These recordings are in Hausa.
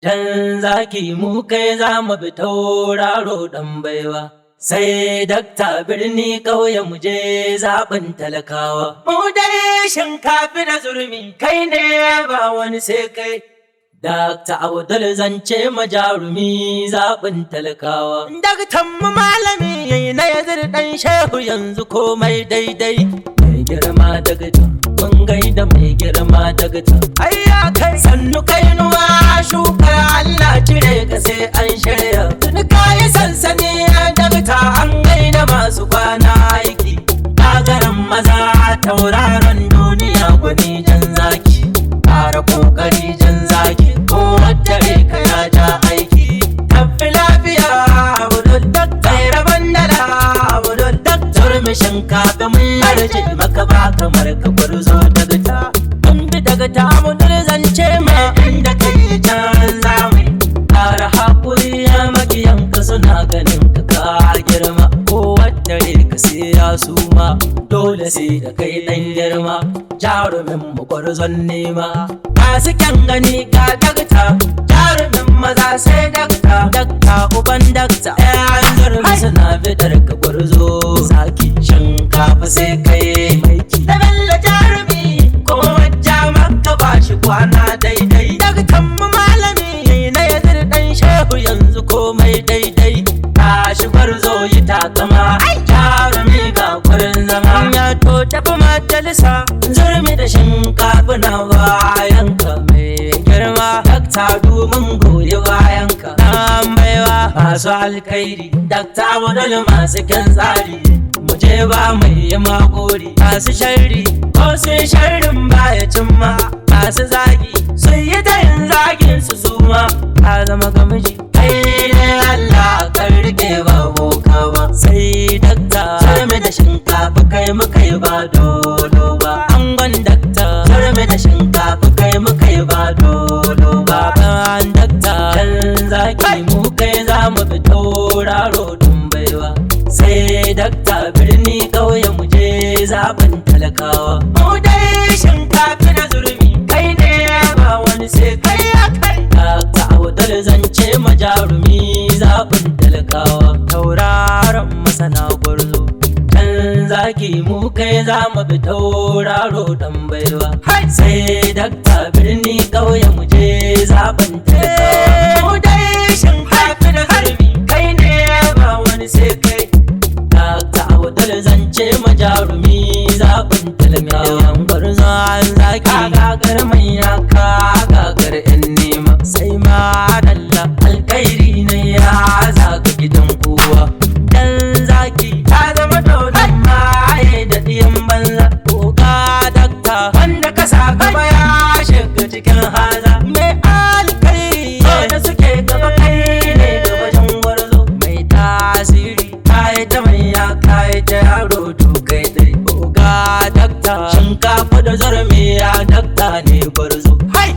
Jan zaki mu kai za mu bi tauraro ɗan baiwa. Sai dakta birni ƙauye mu je zaɓin talakawa. Mu dai shinkafi da zurmi kai ne ba wani sai kai. Dakta Abdul zance majarumi zaɓin talakawa. Daktan mu malami yayi na yazir ɗan shehu yanzu komai daidai. Mai girma dagta, mun gaida mai girma dagta. Ayya kai sannu kai nuwa shukar Allah cire ka sai an shirya. Tuni kayi sansani dagta an gaida masu kwana aiki. Gagarin maza tauraron duniya gwani jan zaki. Ƙara ƙoƙari jan zaki ko dare ka ya ja aiki. Tafi lafiya Abdul Dakta rabon dala Abdul Dakta shinkafa mun yarje maka ba kamar ka gwarzo dagta. Mun bi dagta Abdul zance ma inda kai can zamai. Ƙara haƙuri ya makiyanka suna ganin ka ka girma. Ko dare ka sai ya suma dole sai da kai ɗan girma. Jarumin mu gwarzon nema. Masu kyan gani ga dagta, jarumin maza sai dagta, dagta uban dagta. Ɗayan zurmi suna fitar ka gwarzo, zaki shinkafa sai kai maiki. Da bello jarumi, ko wajja maka ba shi kwana daidai. Dagtan mu malami na yazir ɗan shehu yanzu komai daidai. Tashi gwarzo yi takama, jarumi ga gurin zama. Ya to tafi majalisa, zurmi da shinkafa na bayanka mai girma. Dakta domin goyi bayanka. Na baiwa masu alkhairi, dakta wadal masu kyan tsari. Mu je ba mai yi magori, masu sharri ko sun sharrin baya cimma. Masu zagi sun yi tayin zagin su suma. Ka zama gamji, kai ne Allah kan rike ba boka ba. Sai dakta, zurmi da shinkafa kai muka yi ba dolo ba. Angon dakta, zurmi da shinkafa kai muka yi ba dolo ba. Baban dakta, jan zaki mu kai za mu bi tauraro dun baiwa. Sai dakta birni ƙauye mu je zaɓin talakawa. Mu dai shinkafi da zurmi kai ne ba wani sai kai ya kai. Dakta Abdul zance majarumi zaɓin talakawa. Tauraron masana gwarzo. Can zaki mu kai za mu bi tauraro ɗan baiwa. Sai dakta birni ƙauye mu je zaɓin talakawa. Mu dai shinkafi da zurmi kai ne ba wani sai kai. Dakta Abdul zance majarumi zaɓin talakawa. Gwarzo an zaki gagar manya ka gagar 'yan nema. Sai ma dalla alkhairi ne ya zaga gidan kowa. Dan zaki ta zama dodon maye da ɗiyan banza. Oga dakta wanda ka sa gaba ya shiga cikin haza. Mai alkhairi da suke gaba kai ne gaba jan gwarzo. Mai tasiri kayi ta manya kayi ta yaro to kai dai. Oga dakta shinkafa da zarmi ya dakta ne gwarzo.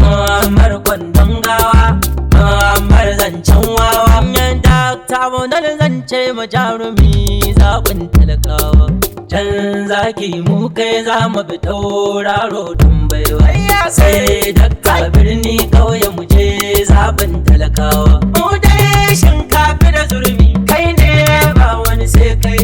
Muammar kwandon gawa, Muammar zancen wawa. Yan dakta mu zance mu jarumi zaɓin talakawa. Can zaki mu kai za mu bi tauraro dun baiwa. Sai dakta birni ƙauye mu je zaɓin talakawa. Mu dai shinkafi da zurmi kai ne ba wani sai kai.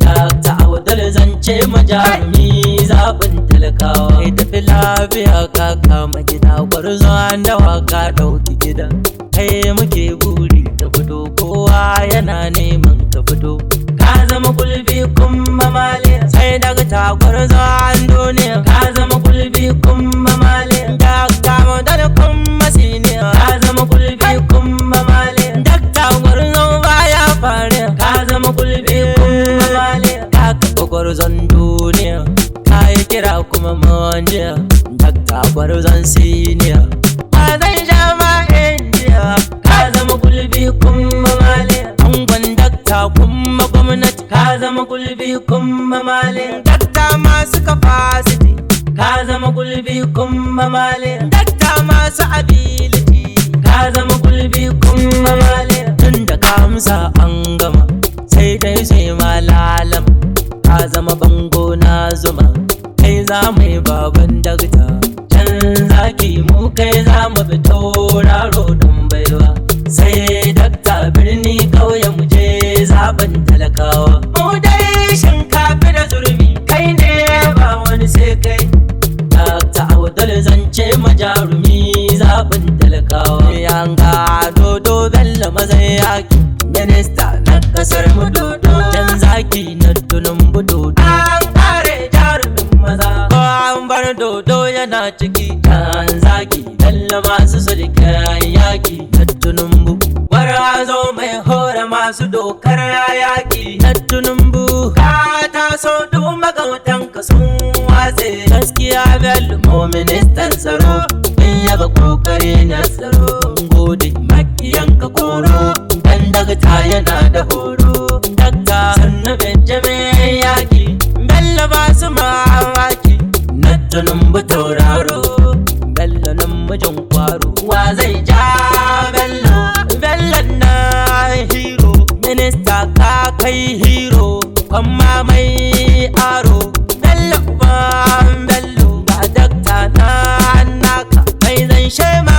Dakta Abdul zance mu jarumi zaɓin talakawa. Kai tafi lafiya ka kama gida gwarzo an dawa ka ɗauki gida. Kai muke buri ka fito kowa yana neman ka fito. Ka zama gulbi kuma maliya sai daga gwarzo an duniya. Ka zama gulbi kuma maliya dakta modal kuma siniya. Ka zama gulbi kuma maliya dakta gwarzo baya fariya. Ka zama gulbi kuma maliya ka kafa gwarzon duniya. Ka yi kira kuma manjiya dakta gwarzon siniya. Ba zan sha ma indiya ka zama gulbi kuma maliya. Angon dakta kuma gwamnati ka zama gulbi kuma maliya. Dakta masu capacity ka zama gulbi kuma maliya. Dakta masu ability ka zama gulbi kuma maliya. Tun da ka amsa an gama sai dai sai ma lalama ka zama bango na zuma kai za mu yi baban dakta. Can zaki mu kai za mu bi tauraro don talakawa. Yanga Dodo Bello mazan yaki, minista na kasar mu Dodo. Jan zaki na Tinubu Dodo. An kare jarumin maza, ko an bar Dodo yana ciki. Jan zaki Bello masu sulken yaki na Tinubu. Gwarzo mai hora masu dokar yaki na Tinubu. Ka taso duk magautanka sun watse. Gaskiya Bello mu ministan tsaro, in yaba kokari na tsaro. Gode makiyanka koro, dan dakta yana da horo. Dakta sannu Benjamin yaki, Bello ba su mamaki na Tinubu tauraro. Bello nan mijin kwaro, wa zai ja Bello? Bello na hero, minista ka kai hero, kwamma mai aro. Bello uban Bello, ga dakta na naka, mai zan shema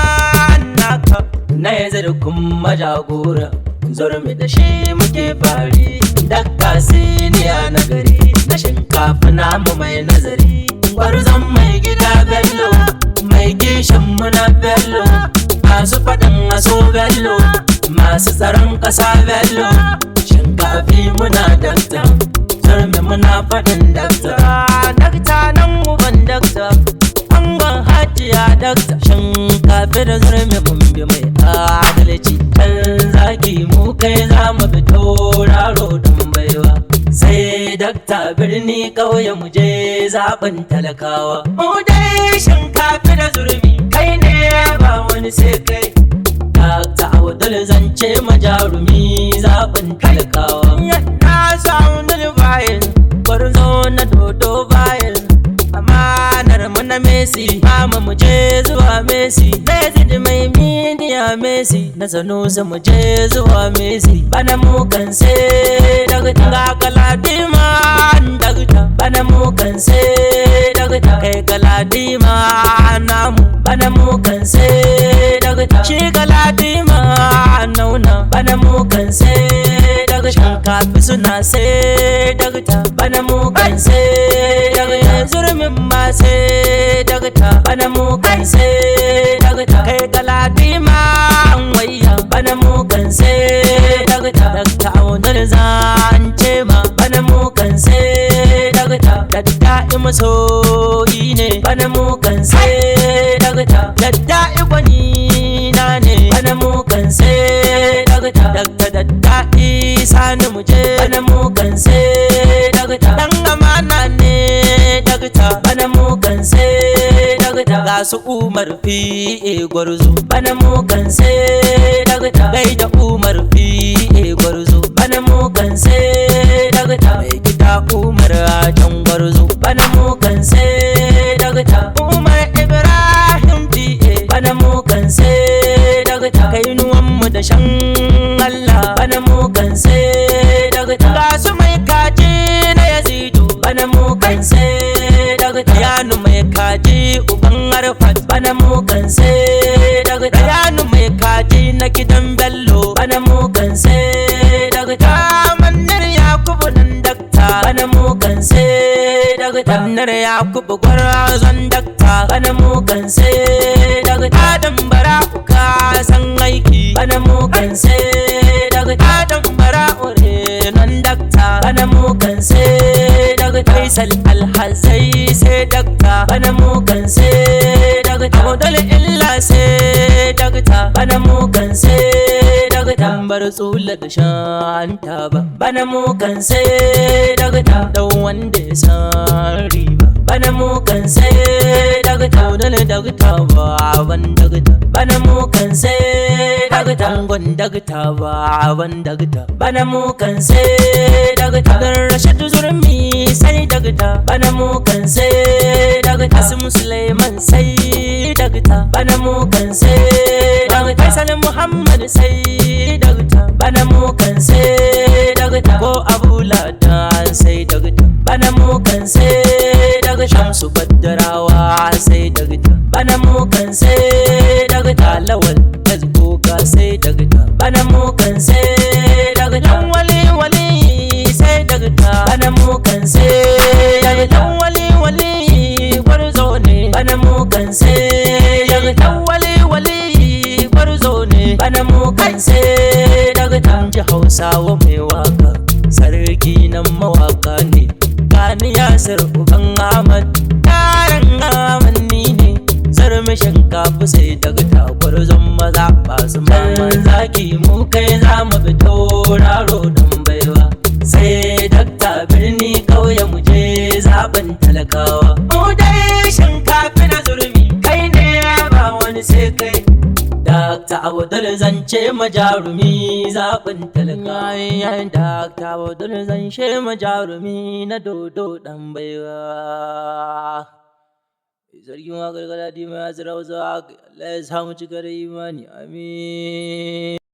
naka. Na yanzu kuma jagora, zurmi da shi muke fari. Dakta siniya na gari, na shinkafa namu mai nazari. Gwarzon mai gida Bello, mai kishin muna Bello. Masu faɗin aso Bello, masu tsaron ƙasa Bello. Shinkafi muna dakta, zurmi muna faɗin dakta. Dakta nan uban dakta, angon hajiya dakta. Shinkafi da zurmi mun bi mai adalci. Kan zaki mu kai za mu bi tauraro don baiwa. Sai dakta birni ƙauye mu je zaɓin talakawa. Mu dai shinkafi da zurmi kai ne ba wani sai kai. Dakta Abdul zance majarumi zaɓin talakawa. Na samu bayan gwarzo na Dodo bayan. Amanar mu na Messi, mama mu je zuwa Messi. Messi da mai midiya Messi, na Sanusi mu je zuwa Messi. Bana mu kan sai dakta, ga Galadima dakta. Bana mu kan sai dakta, kai Galadima namu. Bana mu kan sai dakta, shi Galadima nauna. Bana mu kan sai dakta, shinkafi suna sai dakta. Bana mu kan sai dakta, zurmin ma sai dakta. Bana mu kan sai dakta, kai Galadima wayya. Bana mu kan sai dakta, dakta Abdul zance ma. Bana mu kan sai dakta, dakta masoyi ne. Bana mu kan sai dakta, dakta gwani na ne. Bana mu kan sai dakta, dakta dakta isa ni mu je. Bana mu kan sai dakta, dan amana ne dakta. Bana mu kan sai dakta, ga su Umar fi'e gwarzo. Bana mu kan sai dakta, gai da Umar fi'e gwarzo. Bana mu kan sai dakta, mai gida Umar can gwarzo. Bana mu kan sai dakta, Umar Ibrahim fi'e. Bana mu kan sai dakta, kainuwan mu da shan Allah. Bana mu kan sai dakta, ga su mai kaji na Yazidu. Bana mu kan sai dakta, yanu mai kaji uban Arfat. Bana mu kan sai dakta, yanu mai kaji na gidan Bello. Bana mu kan sai dakta, Mannar Yakubu nan dakta. Bana mu kan sai dakta, Mannar Yakubu gwarzon dakta. Bana mu kan sai dakta, Adam Bara'u ka san aiki. Bana mu kan sai dakta, Adam Bara'u renon dakta. Bana mu kan sai dakta, Faisal Alhazai sai dakta. Bana mu kan sai dakta, Abdul Illa sai dakta. Bana mu kan sai dakta, bar tsula da shanta ba. Bana mu kan sai dakta, dan wanda ya san riba. Bana mu kan sai dakta, Abdul dakta baban dakta. Bana mu kan sai dakta, angon dakta baban dakta. Bana mu kan sai dakta, dan Rashid Zurmi sai dakta. Bana mu kan sai dakta, Asim Suleiman sai dakta. Bana mu kan sai dakta, Faisal Muhammad sai dakta. Bana mu kan sai dakta, ko Abu Ladan sai dakta. Bana mu kan sai dakta, Shamsu Baddarawa sai dakta. Bana mu kan sai dakta, Lawal Tasgoga sai dakta. Bana mu kan sai dakta, wali wali sai dakta. Bana mu kan sai dakta, wali wali gwarzo ne. Bana mu kan sai dakta, wali wali Sai daga ji Hausawa mai waka, sarki nan mawaka ne. Gani Yasir uban Ahmad, yaran Ahmad ni ne. Zarmi shinkafa sai daga takwarzon maza ba su mamman zaki mu kai za mu bi tauraro dan baiwa. Sai dakta birni kauye mu je zaben talakawa. Mu dai shinkafi na zurmi kai ne ba wani sai kai. Dakta Abdul zance majarumi zaɓin talakawa. Dakta Abdul zance majarumi na dodo ɗan baiwa. Sarkin waƙar Galadi mai hasira wasu Allah ya samu cikar imani. Amin.